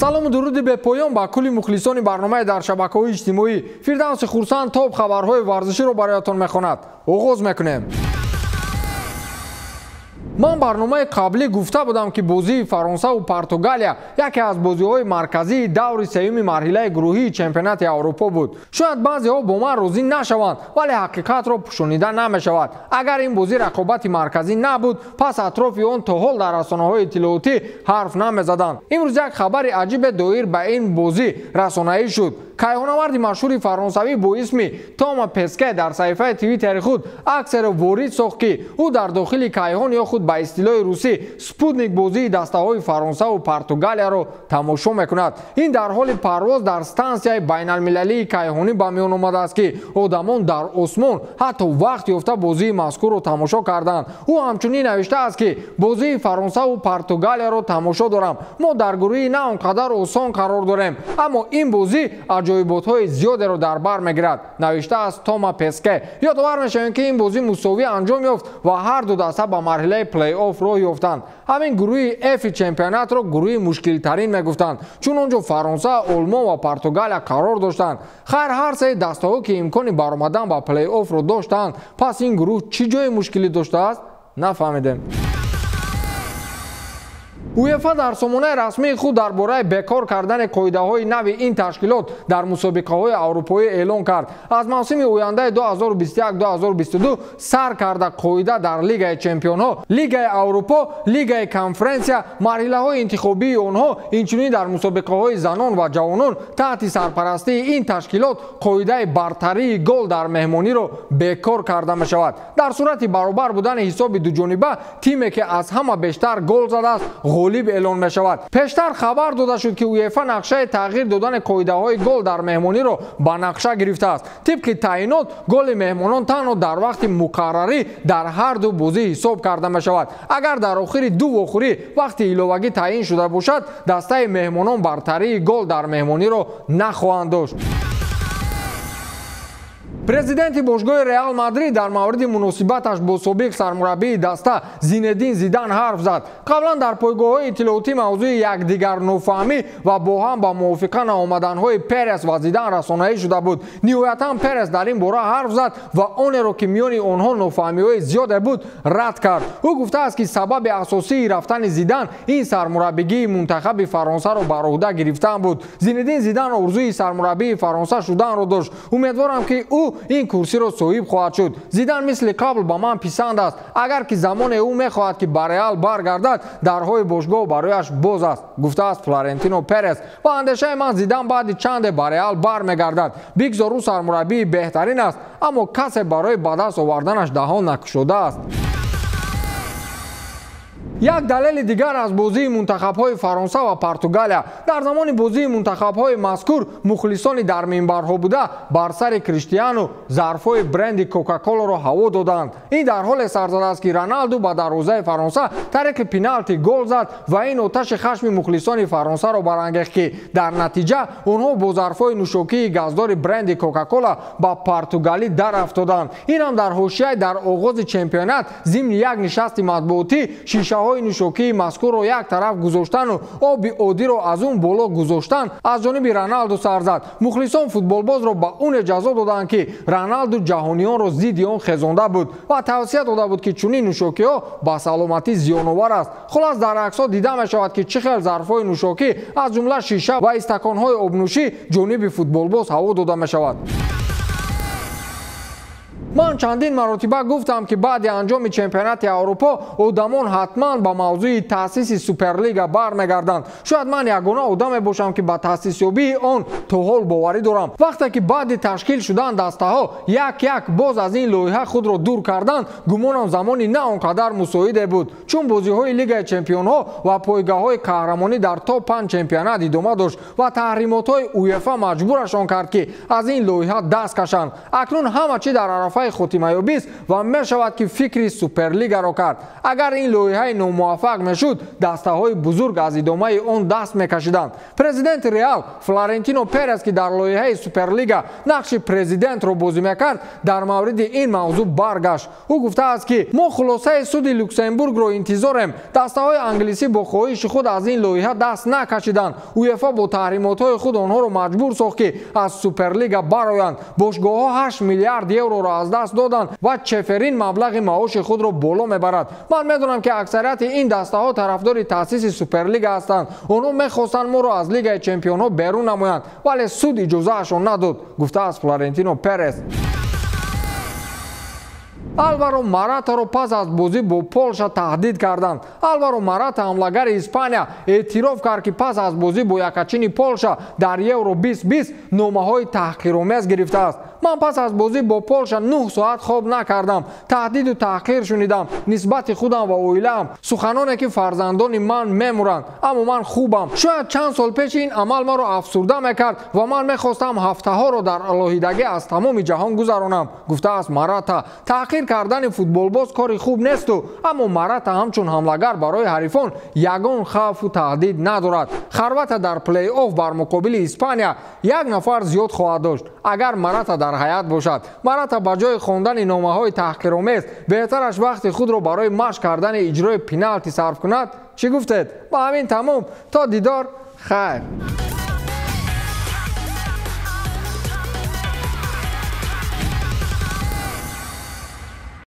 Салому дуруди бепоён ба кулли мухлисони барномаи дар шабакаҳои иҷтимоӣ. Фирдавси Хурсанд топ хабарҳои варзиширо бароятон мехонад. Оғоз мекунем. Ман барномаи қаблӣ гуфта будам, ки бозии Фаронсаву Португалия яке аз бозиҳои марказии даври сеюми марҳилаи гурӯҳии чемпионати Аврупо буд. Шояд баъзеҳо бо ман розӣ нашаванд, вале ҳақиқатро пӯшонида намешавад. Агар ин бозӣ рақобати марказӣ набуд, пас атрофи он то ҳол дар расонаҳои иттилоотӣ ҳарф намезаданд. Имрӯз як хабари аҷибе доир ба ин бозӣ расонаӣ шуд. Кайҳонаварди машҳури фаронсавӣ бо исми Тома Песке дар саҳифаи Твиттери худ аксеро ворид сохт, ки ӯ дар дохили кайҳон ё худ ба истилоҳи русӣ спутник бозии дастаҳои Фаронсаву Португалияро тамошо мекунад. Ин дар ҳоли парвоз дар стансияи байналмилалии кайҳонӣ ба миён омадааст, ки одамон дар осмон ҳатто вақт ёфта бозии мазкурро тамошо карданд. Ӯ ҳамчунин навиштааст, ки бозии Фаронсаву Португалияро тамошо дорам. Мо дар гурӯҳи на он қадар осон қарор дорем, аммо ин бозӣ аҷоиботҳои зиёдеро дар бар мегирад, навиштааст Тома Песке. Ёдовар мешавем, ки ин бозӣ мусовӣ анҷом ёфт ва ҳар ду даста ба марҳилаи плей-офф роҳ ёфтанд. Ҳамин гурӯҳи F чемпионатро гурӯҳи мушкилтарин мегуфтанд, чун он ҷо Фаронса, Олмон ва Португалия қарор доштанд. Хайр, ҳар сеи дастаҳо, ки имкони баромадан ба плей-оффро доштанд, пас ин гурӯҳ чӣ ҷои мушкилӣ доштааст, нафаҳмидем. УЕФА дар сомонаи расмии худ дар бораи бекор кардани қоидаҳои нави ин ташкилот дар мусобиқаҳои аврупоӣ эълон кард. Аз мавсими ояндаи 2021-2022 сар карда қоида дар Лигаи чемпионҳо, Лигаи Аврупо, Лигаи конференсия, марҳилаҳои интихобии онҳо, инчунин дар мусобиқаҳои занон ва ҷавонон таҳти сарпарастии ин ташкилот қоидаи бартарии гол дар меҳмониро бекор карда мешавад. Дар сурати баробар будани ҳисоби дуҷониба, тиме ки аз ҳама бештар гол задааст, ғолиб эълон мешавад. Пештар хабар дода шуд, ки УЕФА нақшаи тағйир додани қоидаҳои гол дар меҳмониро ба нақша гирифтааст. Тибқи таъйинот, голи меҳмонон танҳо дар вақти муқаррарӣ дар ҳар ду бозӣ ҳисоб карда мешавад. Агар дар охири ду вохӯрӣ вақти иловагӣ таъйин шуда бошад, дастаи меҳмонон бартарии гол дар меҳмониро нахоҳанд дошт. Президенти бошгоҳи Реал Мадрид дар мавриди муносибаташ бо собиқ сармураббии даста Зинедин Зидан ҳарф зад. Қаблан дар пойгоҳҳои иттилоотӣ мавзӯи якдигарнофаҳмӣ ва бо ҳам ба мувофиқа наомаданҳои Перес ва Зидан расонаӣ шуда буд. Ниҳоятан Перес дар ин бора ҳарф зад ва онеро, ки миёни онҳо нофаҳмиҳои зиёде буд, рад кард. Ӯ гуфтааст, ки сабаби асосии рафтани Зидан ин сармураббигии мунтахаби Фаронсаро бар уҳда гирифтан буд. Зинедин Зидан орзуи сармураббии Фаронса шуданро дошт. Умедворам, ки ӯ ин курсиро соҳиб хоҳад шуд. Зидан мисли қабл ба ман писанд аст. Агар ки замоне ӯ мехоҳад, ки ба Реал баргардад, дарҳои бошгоҳ барояш боз аст, гуфтааст Флорентино Перес. Ба андешаи ман, Зидан баъди чанде ба Реал бармегардад. Бигзор ӯ сармураббии беҳтарин аст, аммо касе барои ба даст оварданаш даҳон накушодааст. Як далели дигар аз бозии мунтахабҳои Фаронса ва Португалия. Дар замони бозии мунтахабҳои мазкур мухлисони дар минбарҳо буда бар сари Криштиану зарфҳои бренди Кока-Коларо ҳаво доданд. Ин дар ҳоле сар задааст, ки Роналду ба дарвозаи Фаронса тариқи пеналти гол зад ва ин оташи хашми мухлисони Фаронсаро барангехт, ки дар натиҷа онҳо бо зарфҳои нӯшокии газдори бренди Кока-Кола ба Португалӣ дарафтоданд. Ин ҳам дар ҳошияи дар оғози чемпионат зимни як нишасти матбуотӣ шишаҳои нӯшокии мазкурро як тараф гузоштану оби оддиро аз он боло гузоштан аз ҷониби Роналду сар зад. Мухлисон футболбозро ба он ҷазо доданд, ки Роналду ҷаҳониёнро зидди он хезонда буд ва тавсия дода буд, ки чунин нӯшокиҳо ба саломатӣ зиёновар аст. Хулас, дар аксҳо дида мешавад, ки чӣ хел зарфҳои нӯшокӣ, аз ҷумла шиша ва истаконҳои обнӯшӣ, ҷониби футболбоз ҳаво дода мешавад. Ман чандин маротиба гуфтам, ки баъди анҷоми чемпионати Аврупо одамон ҳатман ба мавзӯи таъсиси Суперлига бармегарданд. Шояд ман ягона одаме бошам, ки ба таъсисёбии он то ҳол боварӣ дорам. Вақте ки баъди ташкил шудан дастаҳо як-як боз аз ин лоиҳа худро дур карданд, гумонам замони на он қадар мусоиде буд, чун бозиҳои Лигаи чемпионҳо ва пойгоҳҳои қаҳрамонӣ дар то 5 чемпионат идома дошт ва таҳримотҳои УЕФА маҷбурашон кард, ки аз ин лоиҳа даст кашанд. Акнун ҳама чӣ дар арафаи марҳилаи хотимаёбист ва мешавад ки фикри Суперлигаро кард. Агар ин лоиҳаи номуваффақ мешуд, дастаҳои бузург аз идомаи он даст мекашиданд. Президенти Реал Флорентино Перес, ки дар лоиҳаи Суперлига нақши президентро бозӣ мекард, дар мавриди ин мавзӯъ баргашт. Ӯ гуфтааст, ки мо хулосаи суди Люксембургро интизорем. Дастаҳои англисӣ бо хоҳиши худ аз ин лоиҳа даст накашиданд. УЕФА бо таҳримотҳои худ онҳоро маҷбур сохт, ки аз Суперлига бароянд. Бошгоҳҳо 8 миллиард евроро аз даст доданд ва Чеферин маблағи маоши худро боло мебарад. Ман медонам, ки аксарияти ин дастаҳо тарафдори таъсиси Суперлига ҳастанд. Онҳо мехостанд моро аз Лигаи чемпионҳо берун намоянд, вале суд иҷозаашон надод, гуфтааст Флорентино Перес. Алваро Маратаро пас аз бозӣ бо Полша таҳдид карданд. Алваро Марата, ҳамлагари Испания, эътироф кард, ки пас аз бозӣ бо якачини Полша дар Евро 2020 номаҳои таҳқиромез гирифтааст. Ман пас аз бозӣ бо Полша 9 соат хоб накардам. Таҳдиду таҳқир шунидам нисбати худам ва оилаам, суханоне ки фарзандони ман мемуранд, аммо ман хубам. Шояд чанд сол пеш ин амал маро афсурда мекард ва ман мехостам ҳафтаҳоро дар алоҳидагӣ аз тамоми ҷаҳон гузаронам, гуфтааст Марата. Таҳқир кардани футболбоз кори хуб несту, аммо Марата ҳамчун ҳамлагар барои ҳарифон ягон хавфу таҳдид надорад. Хорвата дар плей-офф бар муқобили Испания як нафар зиёд хоҳад дошт, агар Марата дар ҳаят бошад. Марата ба ҷои хондани номаҳои таҳқиромез беҳтараш вақти худро барои машқ кардани иҷрои пеналти сарф кунад. Чӣ гуфтед? Ба ҳамин тамом. То дидор, хайр.